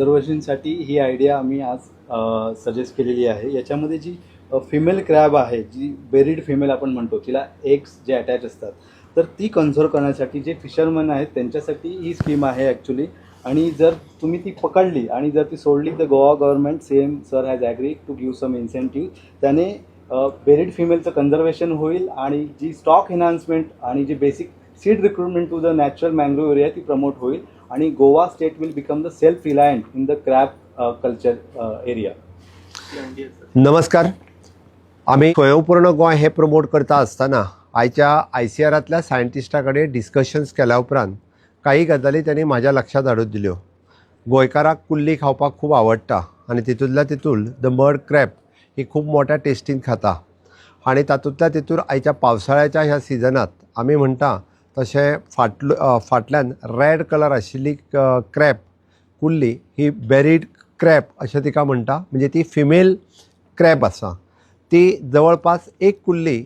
कन्झर्वेशनसाठी ही idea आम्ही आज suggest केलेली आहे. याच्यामध्ये जी फिमेल क्रॅब आहे, जी बेरीड फिमेल आपण म्हणतो, तिला एग्स जे अटॅच असतात, तर ती कन्झर्व करण्यासाठी जे फिशरमन आहेत त्यांच्यासाठी ही स्कीम आहे ॲक्च्युली. आणि जर तुम्ही ती पकडली आणि जर ती सोडली तर Goa government, CM sir has agree to give some incentive. त्याने बेरीड फिमेलचं कन्झर्वेशन होईल आणि जी स्टॉक एन्हान्समेंट आणि जी basic seed recruitment to the natural mangrove area ती प्रमोट होईल आणि Goa state will become the self reliant in the crab culture area. नमस्कार. आमी स्वयंपूर्ण गोंय हे प्रमोट करता आसतना आयच्या आयसीआरांतल्या सायंटिस्टा कडेन डिस्कशन्स केल्या उपरांत काही गजाली त्यांनी म्हाज्या लक्षांत हाडून दिल्यो. गोंयकाराक कुल्ली खावपाक खूब आवडटा आनी तितूंतल्या तितून the mud crab ही खूब मोठ्या टेस्टीन खाता आनी तातूंतल्या तितूर आयच्या पावसाळ्याच्या ह्या सिजनात आमी म्हणटा तशें फाटलो फाटल्यान रेड कलर आशिल्ली क्रॅब कुल्ली ही बेरीड क्रॅब अशें तिका म्हणटा, म्हणजे ती फिमेल क्रॅब आसा. ती जवळपास एक कुल्ली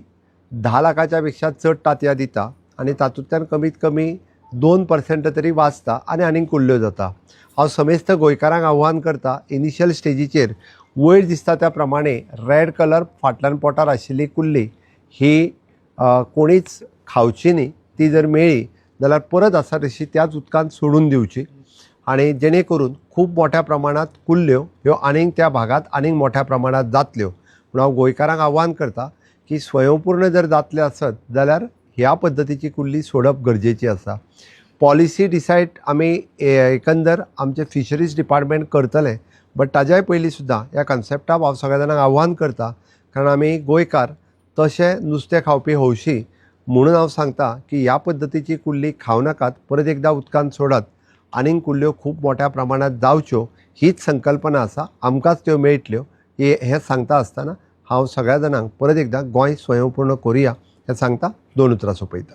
10 लाखाच्या पेक्षा चड तांतयां दिता आनी तातूंतल्यान कमीत कमी 2% तरी वाचता आनी आनीक कुल्ल्यो जाता. हांव समेस्त गोंयकारांक आव्हान करता, इनिशियल स्टेजीचेर वयर दिसता त्या प्रमाणे रेड कलर फाटल्यान पोटार आशिल्ली कुल्ली ही कोणीच खावची न्ही. ती जर मेळ्ळी जाल्यार परत आसा तशी त्याच उदकांत सोडून दिवची आनी जेणे करून खूब मोठ्या प्रमाणांत कुल्ल्यो ह्यो आनीक त्या भागांत आनीक मोठ्या प्रमाणांत जातल्यो. म्हूण हांव गोंयकारांक आव्हान करता की स्वयंपूर्ण जर जातले आसत जाल्यार ह्या पद्दतीची कुल्ली सोडप गरजेची आसा. पॉलिसी डिसायड आमी एकंदर आमचे फिशरीज डिपार्टमेंट करतले, बट ताज्याय पयलीं सुद्दां ह्या कन्सेप्टाक हांव सगळ्या जाणांक आव्हान करता, कारण आमी गोंयकार तशें नुस्तें खावपी हौशी. म्हणून हांव सांगता की ह्या पद्दतीची कुल्ली खावं नाकात, परत एकदां उदकांत सोडात. आनीक कुल्ल्यो खूब मोठ्या प्रमाणांत जावच्यो हीच संकल्पना आसा. आमकांच त्यो मेळटल्यो हें सांगता आसतना हांव सगळ्या जाणांक परत एकदां गोंय स्वयंपूर्ण करुया हें सांगता, दोन उतरां सोंपयता.